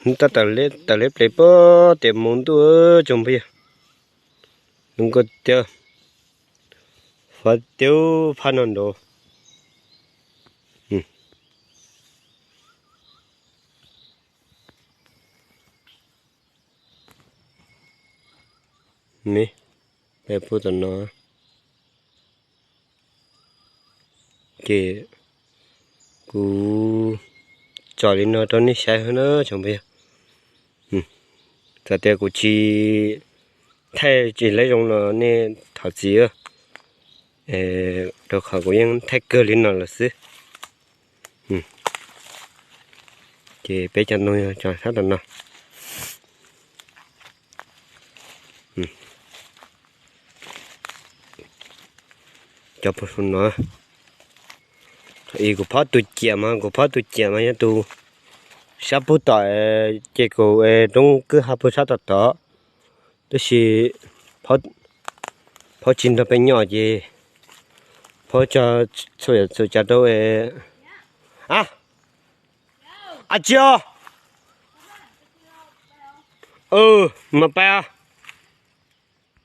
Tab tom tawm liab plias puag tim mus ntuj tsoom phooj ywg. Zoo nkauj tiag, fav tiag phab no nrad. Me, peb pub tom no. Ces kuv tsom li no rau nej saib na tsoom phooj ywg. Txawm tias kuv tsis thaij tsis lawv zoo los nej thov txim, rau qhov kuv yeej thaij kawg li no lawm xwb. Ces peb cov ntoo yog cov sab tom no. Cov puag saum no, thaum ub kuv phob tus ciam mas, kuv phob tus ciam mas yog tus sab pug tom, ces kuv roob kwj ha puag sab tom tod, tab sis phob tsis nrog peb nyob ces phob tso txhua yam txhua tsav rau. A, a tsi os, mas pab